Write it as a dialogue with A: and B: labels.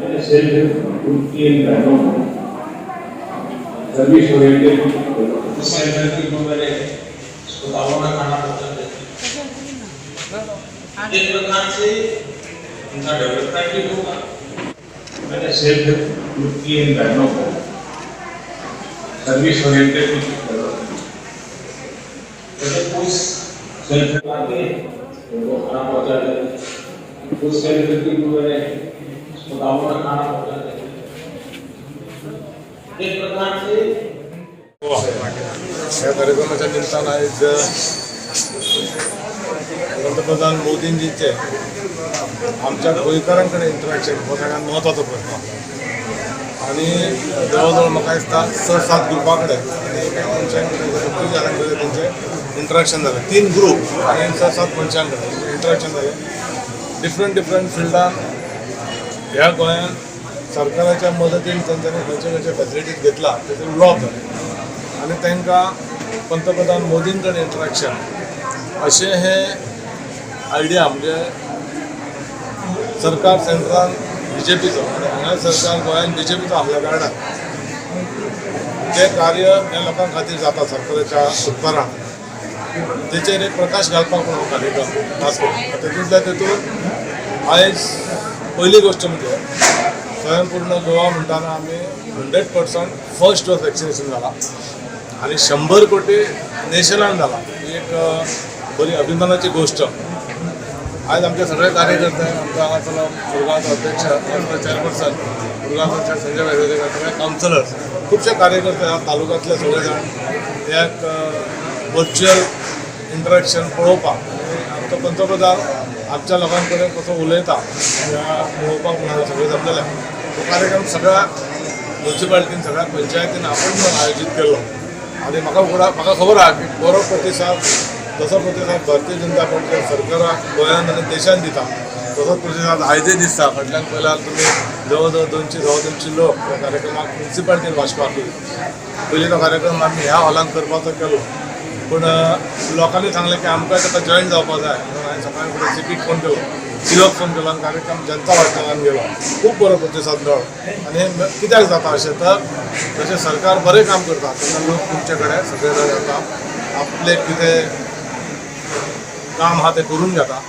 A: मैंने self help group की इन बहनों को service oriented.
B: Self help group वाले अस्पतालों में खाना पहुंचाते हैं। एक प्रकार से उनका डेवलपमेंट भी होगा।
A: मैंने सेल्फ हेल्प ग्रुप की इन बहनों को सर्विस ओरिएंटेड डेवलपमेंट।
B: जैसे कुछ
A: सेल्फ हेल्प
B: आते हैं, उनको खाना पहुंचा देते हैं। कुछ सेल्फ हेल्प ग्रुप वाले अस्पतालों में खाना पहुंचाते हैं। एक प्रकार से
C: ह्या कार्यक्रमाच्या निमतान आयज पंतप्रधान मोदींजीचे आमच्या गोंयकारां कडेन इंटरॅक्शन हो सगळ्यात म्हत्वाचो प्रश्न आसा आनी जवळ जवळ म्हाका दिसता स सात ग्रुपा कडेन आनी कांय मनशां कडेन, 25 जाणां कडेन तेंचें इंटरॅक्शन जालें. तीन ग्रूप आनी स सात मनशां कडेन इंटरॅक्शन जालें. डिफरंट डिफरंट फिल्डान ह्या गोंयांत सरकाराच्या मदतीन तेंच्यांनी खंयचे खंयचे फॅसिलिटीज घेतला तेचेर उलोवप जालें आनी तांकां पंतप्रधान मोदीं कडेन इंटरॅक्शन अशें हे आयडिया, म्हणजे सरकार सेंट्रान बीजेपीचो आनी हांगा सरकार गोंयांत बीजेपीचो आसल्या कारणान तें कार्य ह्या लोकां खातीर जाता सरकाराच्या उपकारान, तेचेर एक प्रकाश घालपाक म्हणून हो कार्यक्रम खास करून. तेतूंतल्या तेतून आयज पयली गोश्ट म्हणजे स्वयंपूर्ण गोवा म्हणटाना आमी 100% फर्स्ट डोस वॅक्सिनेशन जाला आनी 100 कोटी नेशनान जाला, ही एक बरी अभिमानाची गोश्ट. आयज आमचे सगळे कार्यकर्ते, आमच्या हांगासरलो मुरगांवचो अध्यक्ष, हांगासरलो चेअरपर्सन मुरगांवचे संजय वैद्यकर, सगळे कावन्सिलर्स, खुबशे कार्यकर्ते ह्या तालुक्यांतले सगळे जाण हे एक वर्च्युअल इंटरॅक्शन पळोवपाक आनी आमचो पंतप्रधान आमच्या लोकां कडेन कसो उलयता ह्या पळोवपाक म्हणून सगळे जमलेले. हो कार्यक्रम सगळ्या म्युन्सिपालिटीन, सगळ्या पंचायतीन आपण म्हणून आयोजीत केल्लो आनी म्हाका खबर आहा की बरो प्रतिसाद, जसो प्रतिसाद भारतीय जनता पार्टीच्या सरकाराक गोंयांत आनी देशांत दिता, तसोच प्रतिसाद आयजय दिसता. फाटल्यान पळयल्यार तुमी जवळ जवळ 200 225 लोक ह्या कार्यक्रमाक म्युन्सिपालिटीन वास्को आसले. पयलीं तो कार्यक्रम आमी ह्या हॉलांत करपाचो केलो, पूण लोकांनी सांगलें की आमकां ताका जॉयन जावपाक जाय म्हणून हांवें सकाळी फुडें सीपीक फोन केलो, सीओक फोन केलो आनी कार्यक्रम जनता वाठारांत गेलो. खूब बरो प्रतिसाद मेळ्ळो. आनी हें कित्याक जाता अशें तर जशें सरकार बरें काम करता तेन्ना लोक तुमचे कडेन सगळे जाण येता, आपले कितें काम आहा तें करून घेता.